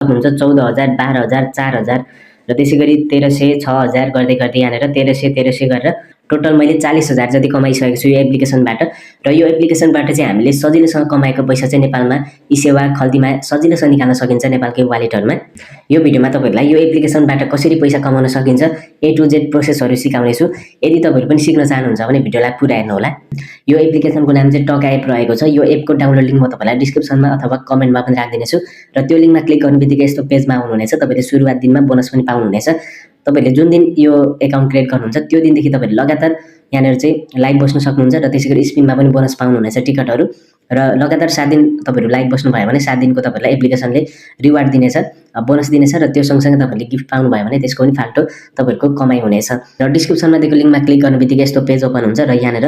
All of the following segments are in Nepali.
सक्नुहुन्छ 14,000 12,000 4,000 र त्यसै गरी 1300 6,000 गर्दै गर्दै यहाँनिर 1300 गरेर टोटल मैले 40,000 जति कमाइसकेको छु यो एप्लिकेसनबाट। र यो एप्लिकेसनबाट चाहिँ हामीले सजिलोसँग कमाएको पैसा चाहिँ नेपालमा इसेवा खल्तीमा सजिलोसँग निकाल्न सकिन्छ नेपालकै वालेटहरुमा। यो भिडियोमा तपाईहरुलाई यो एप्लिकेसनबाट कसरी पैसा कमाउन सकिन्छ A to Z प्रोसेसहरु सिकाउने छु। यदि तपाईहरु पनि सिक्न चाहनुहुन्छ भने भिडियोलाई पुरा हेर्नु होला। यो एप्लिकेसनको नाम चाहिँ टक एप रहेको छ। यो एपको डाउनलोड लिंक म तपाईलाई डिस्क्रिप्सनमा अथवा कमेन्टमा पनि राखिदिने छु र त्यो लिंकमा क्लिक गर्नुबित्तिकै यस्तो पेजमा आउनुहुनेछ। तपाईले सुरुवात दिनमा बोनस पनि पाउनुहुनेछ। तपाईले जुन दिन यो अकाउन्ट क्रिएट गर्नुहुन्छ त्यो दिनदेखि तपाईले लगातार यहाँनिर चाहिँ लाइभ बस्न सक्नुहुन्छ र त्यसैगरी स्पिनमा पनि बोनस पाउनुहुनेछ टिकटहरु र लगातार 7 दिन तपाईहरु लाइभ बस्नु भयो भने 7 दिनको तपाईहरुलाई एप्लिकेसनले रिवार्ड दिनेछ, बोनस दिनेछ र त्यो सँगसँगै तपाईले गिफ्ट पाउनु भयो भने त्यसको पनि फाल्टो तपाईहरुको कमाइ हुनेछ। र डिस्क्रिप्सनमा दिएको लिंकमा क्लिक गर्नुबित्तिकै यस्तो पेज ओपन हुन्छ र यहाँनिर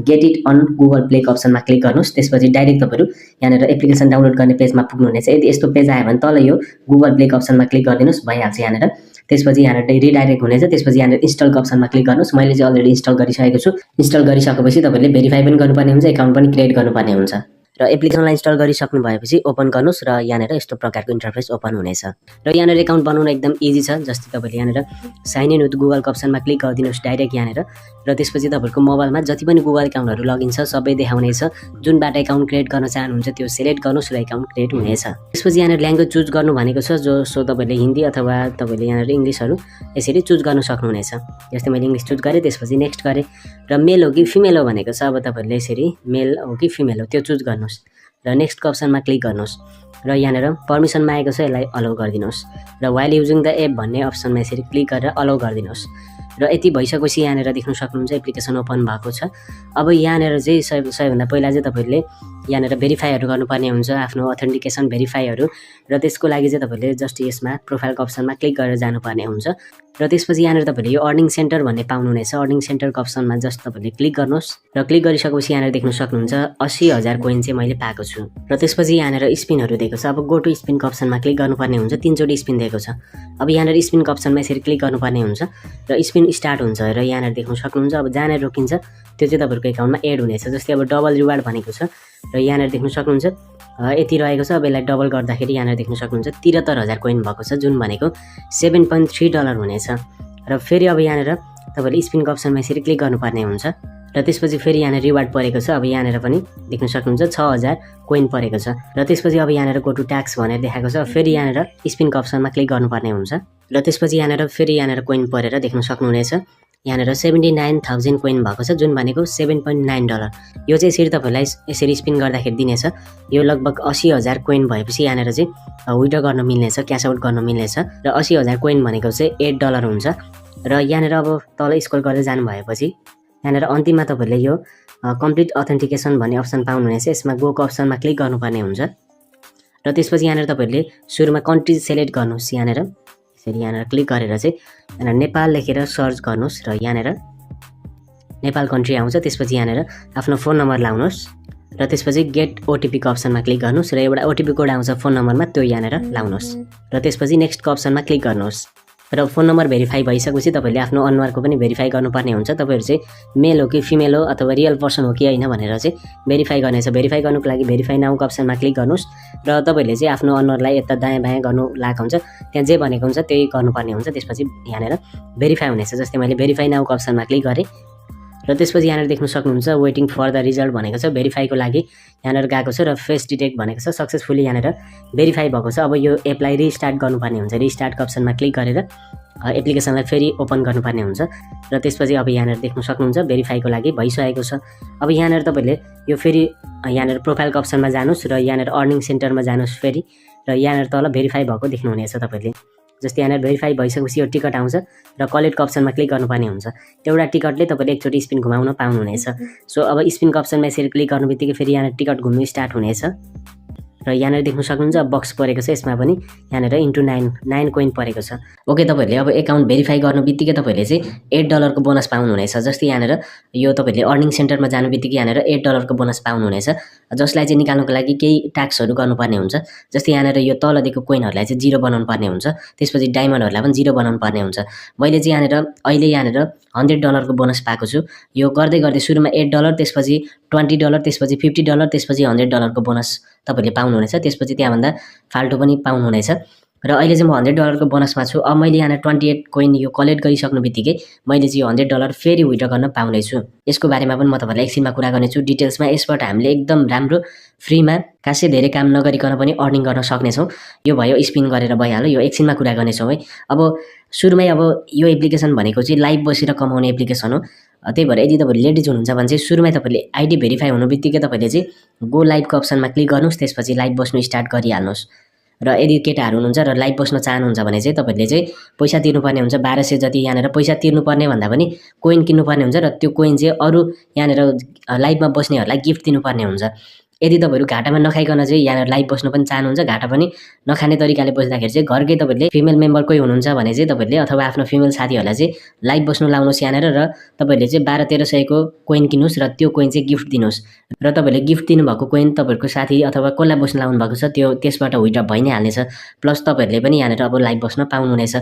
get it on Google Play को अप्सनमा क्लिक गर्नुस्। त्यसपछि डाइरेक्ट तपाईहरु यहाँनिर एप्लिकेसन डाउनलोड गर्ने पेजमा पुग्नुहुनेछ। यदि यस्तो पेज आयो भने तल यो गुगल प्ले को अप्सनमा क्लिक गरिदिनुस्, भइहाल्छ यहाँनिर। त्यसपछि यहाँनिर रिडाइरेक्ट हुनेछ। त्यसपछि यहाँनिर इन्स्टलको अप्सनमा क्लिक गर्नुस्। मैले चाहिँ अलरेडी इन्स्टल गरिसकेको छु। इन्स्टल गरिसकेपछि तपाईले भेरिफाई पनि गर्नुपर्ने हुन्छ, अकाउन्ट पनि क्रिएट गर्नुपर्ने हुन्छ। र एप्लिकेसनलाई इन्स्टल गरिसक्नु भएपछि ओपन गर्नुस् र यहाँनिर यस्तो प्रकारको इन्टरफेस ओपन हुनेछ। र यहाँनिर अकाउन्ट बनाउन एकदम इजी छ। जस्तै तपाईले यहाँनिर साइन इन विथ गुगलको अप्सनमा क्लिक गरिदिनुस् डाइरेक्ट यहाँनिर र त्यसपछि तपाईहरुको मोबाइलमा जति पनि गुगल अकाउन्टहरु लगइन छ सबै देखाउनेछ। जुनबाट अकाउन्ट क्रिएट गर्न चाहनुहुन्छ त्यो सिलेक्ट गर्नुस् र अकाउन्ट क्रिएट हुनेछ। त्यसपछि यहाँनिर ल्याङ्ग्वेज चुज गर्नु भनेको छ सो तपाईले हिन्दी अथवा तपाईले यहाँनिर इंग्लिशहरु यसरी चुज गर्न सक्नुहुनेछ। जस्तै मैले इंग्लिश चुज गरे, त्यसपछि नेक्स्ट गरे र मेल हो कि फिमेल हो भनेको छ। अब तपाईले यसरी मेल हो कि फिमेल हो त्यो चुज गर्नुस् र नेक्स्ट को अप्सनमा क्लिक गर्नुस् र यहाँनिर पर्मिसन मागेको छ यसलाई अलाउ गरिदिनुस् र व्हाइल युजिङ द एप भन्ने अप्सनमा यसरी क्लिक गरेर अलाउ गरिदिनुस्। र यति भइसकेपछि यहाँनिर देख्न सक्नुहुन्छ एप्लिकेसन ओपन भएको छ। अब यहाँनिर चाहिँ सबैभन्दा पहिला चाहिँ तपाईले यहाँनिर भेरिफाईहरु गर्नुपर्ने हुन्छ, आफ्नो अथेन्टिकेसन भेरिफाईहरु र त्यसको लागि चाहिँ तपाईले जस्ट यसमा प्रोफाइलको अप्सनमा क्लिक गरेर जानुपर्ने हुन्छ र त्यसपछि यहाँनिर तपाईले यो अर्निङ सेन्टर भन्ने पाउनुहुनेछ। अर्निङ सेन्टरको अप्सनमा जस्ट तपाईले क्लिक गर्नुस् र क्लिक गरिसकेपछि यहाँनिर देख्न सक्नुहुन्छ 80,000 कोइन चाहिँ मैले पाएको छु। र त्यसपछि यहाँनिर स्पिनहरु दिएको छ। अब गो टु स्पिनको अप्सनमा क्लिक गर्नुपर्ने हुन्छ। 3 चोटी स्पिन दिएको छ। अब यहाँनिर स्पिनको अप्सनमा यसरी क्लिक गर्नुपर्ने हुन्छ र स्पिन स्टार्ट हुन्छ र यहाँनिर देख्न सक्नुहुन्छ अब जहाँनिर रोकिन्छ त्यो चाहिँ तपाईहरुको अकाउन्टमा एड हुनेछ। जस्तै अब डबल रिवार्ड भनेको छ र यहाँनिर देख्न सक्नुहुन्छ यति रहेको छ। अब यसलाई डबल गर्दाखेरि यहाँनिर देख्न सक्नुहुन्छ 73,000 कोइन भएको छ जुन भनेको $7.3 हुनेछ। र फेरि अब यहाँनिर तपाईले स्पिनको अप्सनमा यसरी क्लिक गर्नुपर्ने हुन्छ र त्यसपछि फेरि यहाँनिर रिवार्ड परेको छ। अब यहाँनिर पनि देख्न सक्नुहुन्छ 6,000 कोइन परेको छ र त्यसपछि अब यहाँनिर गो टु ट्याक्स भनेर देखाएको छ। फेरि यहाँनिर स्पिनको अप्सनमा क्लिक गर्नुपर्ने हुन्छ र त्यसपछि यहाँनिर फेरि यहाँनिर कोइन परेर देख्न सक्नुहुनेछ यहाँनिर 79,000 कोइन भएको छ जुन भनेको $7.9। यो चाहिँ यसरी तपाईलाई यसरी स्पिन गर्दाखेरि दिनेछ। यो लगभग 80,000 कोइन भएपछि यहाँनिर चाहिँ विथड्र गर्न मिल्नेछ, क्याश आउट गर्न मिल्नेछ र 80,000 कोइन भनेको चाहिँ $8 हुन्छ। र यहाँनिर अब तल स्क्रल गर्दै जानु भएपछि यहाँनिर अन्तिममा तपाईले यो कम्प्लिट अथेन्टिकेसन भन्ने अप्सन पाउनुहुनेछ। यसमा गो को अप्सनमा क्लिक गर्नुपर्ने हुन्छ र त्यसपछि यहाँनिर तपाईले सुरुमा कन्ट्री सेलेक्ट गर्नुस्। यहाँनिर यसरी यहाँनिर क्लिक गरेर चाहिँ यहाँनिर नेपाल लेखेर सर्च गर्नुस् र यहाँनिर नेपाल कन्ट्री आउँछ। त्यसपछि यहाँनिर आफ्नो फोन नम्बर लाउनुस् र त्यसपछि गेट ओटीपी को अप्सनमा क्लिक गर्नुस् र एउटा ओटीपी कोड आउँछ फोन नम्बरमा त्यो यहाँनिर लाउनुस् र त्यसपछि नेक्स्ट को अप्सनमा क्लिक गर्नुस् र फोन नम्बर भेरिफाई भइसकेपछि तपाईले आफ्नो अनुहारको पनि भेरिफाई गर्नुपर्ने हुन्छ। तपाईहरु चाहिँ मेल हो कि फिमेल हो अथवा रियल पर्सन हो कि हैन भनेर चाहिँ भेरिफाई गर्नेछ। भेरिफाई गर्नुको लागि भेरिफाई नाउ को अप्सनमा क्लिक गर्नुस् र तपाईले चाहिँ आफ्नो अनुहारलाई यता दायाँ बायाँ गर्नु लागेको हुन्छ, त्यहाँ जे भनेको हुन्छ त्यही गर्नुपर्ने हुन्छ। त्यसपछि यहाँनिर भेरिफाई हुनेछ। जस्तै मैले भेरिफाई नाउ को अप्सनमा क्लिक गरे र त्यसपछि यहाँनिर देख्न सक्नुहुन्छ वेटिङ फर द रिजल्ट भनेको छ। भेरिफाईको लागि यहाँनिर गएको छ र फेस डिटेक्ट भनेको छ सक्सेसफुली यहाँनिर भेरिफाई भएको छ। अब यो एपलाई रिस्टार्ट गर्नुपर्ने हुन्छ। रिस्टार्टको अप्सनमा क्लिक गरेर एप्लिकेसनलाई फेरि ओपन गर्नुपर्ने हुन्छ र त्यसपछि अब यहाँनिर देख्न सक्नुहुन्छ भेरिफाईको लागि भइसकेको छ। अब यहाँनिर तपाईले यो फेरि यहाँनिर प्रोफाइलको अप्सनमा जानुस् र यहाँनिर अर्निङ सेन्टरमा जानुस् फेरि र यहाँनिर तल भेरिफाई भएको देख्नुहुनेछ तपाईले। जस्तै यहाँनिर भेरिफाई भइसकेपछि यो टिकट आउँछ र कलेक्टको अप्सनमा क्लिक गर्नुपर्ने हुन्छ। एउटा टिकटले तपाईले एकचोटी स्पिन घुमाउन पाउनुहुनेछ। सो अब स्पिनको अप्सनमा यसरी क्लिक गर्नुबित्तिकै फेरि यहाँनिर टिकट घुम्नु स्टार्ट हुनेछ र यहाँनिर देख्न सक्नुहुन्छ बक्स परेको छ। यसमा पनि यहाँनिर इन्टु 9 कोइन परेको छ। ओके, तपाईहरुले अब अकाउन्ट भेरिफाई गर्नुबित्तिकै तपाईले चाहिँ $8 को बोनस पाउनुहुनेछ। जस्तै यहाँनिर यो तपाईले अर्निङ सेन्टरमा जानुबित्तिकै यहाँनिर $8 को बोनस पाउनुहुनेछ, जसलाई चाहिँ निकाल्नको लागि केही ट्याक्सहरु गर्नुपर्ने हुन्छ। जस्तै यहाँनिर यो तल दिएको कोइनहरुलाई चाहिँ 0 बनाउनु पर्ने हुन्छ। त्यसपछि डायमन्डहरुलाई पनि 0 बनाउनु पर्ने हुन्छ। मैले चाहिँ यहाँनिर अहिले यहाँनिर $100 को बोनस पाएको छु। यो गर्दै गर्दै सुरुमा $8, त्यसपछि $20, त्यसपछि $50, त्यसपछि $100 को बोनस तपाईले पाउनुहुनेछ। त्यसपछि त्यहाँभन्दा फाल्टो पनि पाउनुहुनेछ र अहिले चाहिँ म $100 बोनसमा छु। अब मैले यहाँ 28 कोइन यो कलेक्ट गरिसक्नु बित्तिकै मैले चाहिँ यो $100 फेरि विथड्र गर्न पाउनेछु। यसको बारेमा पनि म तपाईँहरूलाई एकछिनमा कुरा गर्नेछु डिटेल्समा। यसबाट हामीले एकदम राम्रो फ्रीमा खासै धेरै काम नगरिकन पनि अर्निङ गर्न सक्नेछौँ। यो भयो स्पिन गरेर भइहाल्यो, यो एकछिनमा कुरा गर्नेछौँ है। अब सुरुमै अब यो एप्लिकेसन भनेको चाहिँ लाइभ बसेर कमाउने एप्लिकेसन हो। त्यही भएर यदि तपाईँले लेडिज हुनुहुन्छ भने चाहिँ सुरुमै तपाईँले आइडी भेरिफाई हुनु बित्तिकै तपाईँले चाहिँ गो लाइभको अप्सनमा क्लिक गर्नुहोस्, त्यसपछि लाइभ बस्नु स्टार्ट गरिहाल्नुहोस्। र यदि केटाहरू हुनुहुन्छ र लाइभ बस्न चाहनुहुन्छ भने चाहिँ तपाईँले चाहिँ पैसा तिर्नुपर्ने हुन्छ। 1200 जति यहाँनिर पैसा तिर्नुपर्ने भन्दा पनि कोइन किन्नुपर्ने हुन्छ र त्यो कोइन चाहिँ अरू यहाँनिर लाइभमा बस्नेहरूलाई गिफ्ट दिनुपर्ने हुन्छ। यदि तपाईँहरू घाटामा नखाइकन चाहिँ यहाँनिर लाइभ बस्नु पनि चाहनुहुन्छ, घाटा पनि नखाने तरिकाले बस्दाखेरि चाहिँ घरकै तपाईँले फिमेल मेम्बर कोही हुनुहुन्छ भने चाहिँ तपाईँले अथवा आफ्नो फिमेल साथीहरूलाई चाहिँ लाइभ बस्नु लाउनुहोस् यहाँनिर र तपाईँले चाहिँ 1200-1300 को कोइन किन्नुहोस् र त्यो कोइन चाहिँ गिफ्ट दिनुहोस्। र तपाईँले गिफ्ट दिनुभएको कोइन तपाईँहरूको साथी अथवा कसलाई बस्न लाउनु भएको छ त्यो त्यसबाट विथड्र भइ नै हाल्नेछ। प्लस तपाईँहरूले पनि यहाँनिर अब लाइभ बस्न पाउनुहुनेछ।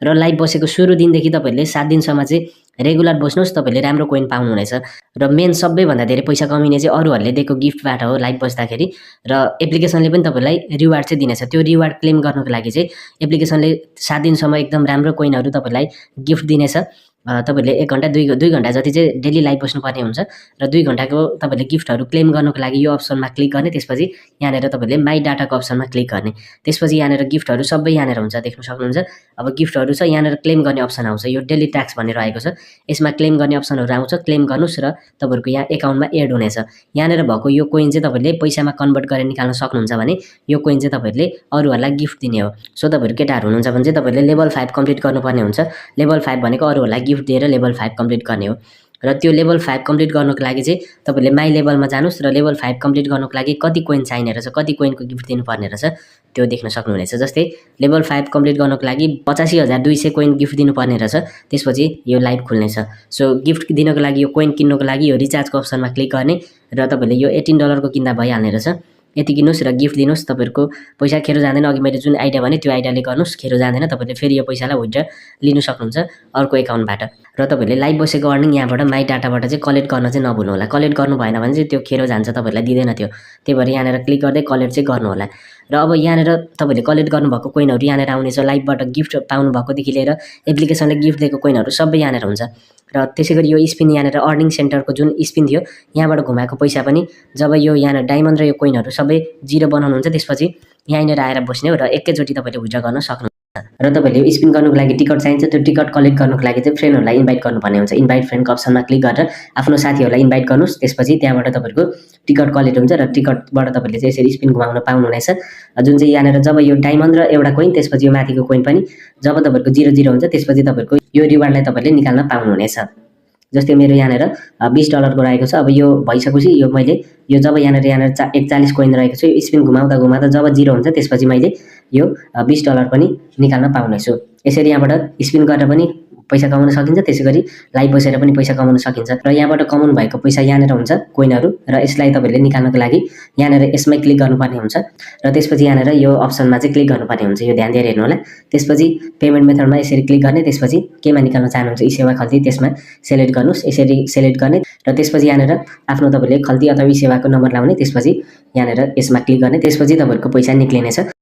र लाइभ बसेको सुरु दिनदेखि तपाईँहरूले 7 दिनसम्म चाहिँ रेगुलर बस्नुहोस्, तपाईँले राम्रो कोइन पाउनुहुनेछ। र मेन सबैभन्दा धेरै पैसा कमिने चाहिँ अरूहरूले दिएको गिफ्टबाट हो लाइभ बस्दाखेरि। र एप्लिकेसनले पनि तपाईँलाई रिवार्ड चाहिँ दिनेछ। त्यो रिवार्ड क्लेम गर्नको लागि चाहिँ एप्लिकेसनले 7 दिनसम्म एकदम राम्रो कोइनहरू तपाईँलाई गिफ्ट दिनेछ। तपाईँले 1 घन्टा 2 घन्टा जति चाहिँ डेली लाइभ बस्नुपर्ने हुन्छ र 2 घन्टाको तपाईँले गिफ्टहरू क्लेम गर्नको लागि यो अप्सनमा क्लिक गर्ने, त्यसपछि यहाँनिर तपाईँले माई डाटाको अप्सनमा क्लिक गर्ने, त्यसपछि यहाँनिर गिफ्टहरू सबै यहाँनिर हुन्छ, देख्न सक्नुहुन्छ। अब गिफ्टहरू छ यहाँनिर क्लेम गर्ने अप्सन आउँछ, यो डेली ट्याक्स भनेर आएको छ, यसमा क्लेम गर्ने अप्सनहरू आउँछ। क्लेम गर्नुहोस् र तपाईँहरूको यहाँ एकाउन्टमा एड हुनेछ। यहाँनिर भएको यो कोइन चाहिँ तपाईँले पैसामा कन्भर्ट गरेर निकाल्न सक्नुहुन्छ भने यो कोइन चाहिँ तपाईँहरूले अरूहरूलाई गिफ्ट दिने हो। सो तपाईँहरू केटाहरू हुनुहुन्छ भने चाहिँ तपाईँले लेभल 5 कम्प्लिट गर्नुपर्ने हुन्छ। लेभल 5 भनेको अरूहरूलाई गिफ्ट दिएर लेभल 5 कम्प्लिट गर्ने हो। र त्यो लेभल 5 कम्प्लिट गर्नको लागि चाहिँ तपाईँले माई लेभलमा जानुहोस् र लेभल 5 कम्प्लिट गर्नको लागि कति कोइन चाहिने रहेछ, कति कोइनको गिफ्ट दिनुपर्ने रहेछ त्यो देख्न सक्नुहुनेछ। जस्तै लेभल 5 कम्प्लिट गर्नको लागि 85,200 कोइन गिफ्ट दिनुपर्ने रहेछ, त्यसपछि यो लाइभ खुल्नेछ। सो गिफ्ट दिनको लागि यो कोइन किन्नको लागि यो रिचार्जको अप्सनमा क्लिक गर्ने र तपाईँले यो $18 को किन्दा भइहाल्ने रहेछ। यति किन्नुहोस् र गिफ्ट दिनुहोस्। तपाईँहरूको पैसा खेरो जाँदैन। अघि मैले जुन आइडिया भने त्यो आइडियाले गर्नुहोस्, खेरो जाँदैन। तपाईँले फेरि यो पैसालाई विथड्र लिनु सक्नुहुन्छ अर्को एकाउन्टबाट। र तपाईँले लाइभ बसेको अर्निङ यहाँबाट माई डाटाबाट चाहिँ कलेक्ट गर्न चाहिँ नभुल्नु होला। कलेक्ट गर्नु भएन भने चाहिँ त्यो खेरो जान्छ, तपाईँलाई दिँदैन त्यो। त्यही भएर यहाँनिर क्लिक गर्दै कलेक्ट चाहिँ गर्नु होला। र अब यहाँनिर तपाईँले कलेक्ट गर्नुभएको कोइनहरू यहाँनिर आउनेछ। लाइभबाट गिफ्ट पाउनुभएकोदेखि लिएर एप्लिकेसनले गिफ्ट दिएको कोइनहरू सबै यहाँनिर हुन्छ। र त्यसै गरी यो स्पिन यहाँनिर अर्निङ सेन्टरको जुन स्पिन थियो यहाँबाट घुमाएको पैसा पनि जब यो यहाँनिर डायमन्ड र यो कोइनहरू सबै 0 बनाउनुहुन्छ त्यसपछि यहाँनिर आएर बस्ने हो र एकैचोटि तपाईँले विथड्र गर्न सक्नुहुन्छ। र तपाईँले यो स्पिन गर्नुको लागि टिकट चाहिन्छ। त्यो टिकट कलेक्ट गर्नुको लागि चाहिँ फ्रेन्डहरूलाई इन्भाइट गर्नुपर्ने हुन्छ। इन्भाइट फ्रेन्डको अप्सनमा क्लिक गरेर आफ्नो साथीहरूलाई इन्भाइट गर्नुहोस्, त्यसपछि त्यहाँबाट तपाईँहरूको टिकट कलेक्ट हुन्छ र टिकटबाट तपाईँले चाहिँ यसरी स्पिन घुमाउन पाउनुहुनेछ। जुन चाहिँ यहाँनिर जब यो डायमन्ड र एउटा कोइन त्यसपछि यो माथिको कोइन पनि जब तपाईँहरूको 0-0 हुन्छ त्यसपछि तपाईँहरूको यो रिवार्डलाई तपाईँले निकाल्न पाउनुहुनेछ। जस्तै मेरो यहाँनिर $20 को रहेको छ। अब यो भइसकेपछि यो मैले यो जब यहाँनिर 41 कोइन रहेको छ, यो स्पिन घुमाउँदा घुमाउँदा जब 0 हुन्छ त्यसपछि मैले यो $20 पनि निकाल्न पाउनेछु। यसरी यहाँबाट स्पिन गरेर पनि पैसा कमाउन सकिन्छ, त्यसै गरी लाइभ बसेर पनि पैसा कमाउन सकिन्छ। र यहाँबाट कमाउनु भएको पैसा यहाँनिर हुन्छ कोइनहरू, र यसलाई तपाईँले निकाल्नको लागि यहाँनिर यसमै क्लिक गर्नुपर्ने हुन्छ र त्यसपछि यहाँनिर यो अप्सनमा चाहिँ क्लिक गर्नुपर्ने हुन्छ। यो ध्यान दिएर हेर्नु होला। त्यसपछि पेमेन्ट मेथडमा यसरी क्लिक गर्ने, त्यसपछि केमा निकाल्न चाहनुहुन्छ ई सेवा खल्ती त्यसमा सेलेक्ट गर्नुहोस्। यसरी सेलेक्ट गर्ने र त्यसपछि यहाँनिर आफ्नो तपाईँले खल्ती अथवा ई सेवाको नम्बर लाउने, त्यसपछि यहाँनिर यसमा क्लिक गर्ने, त्यसपछि तपाईँहरूको पैसा निक्लिनेछ।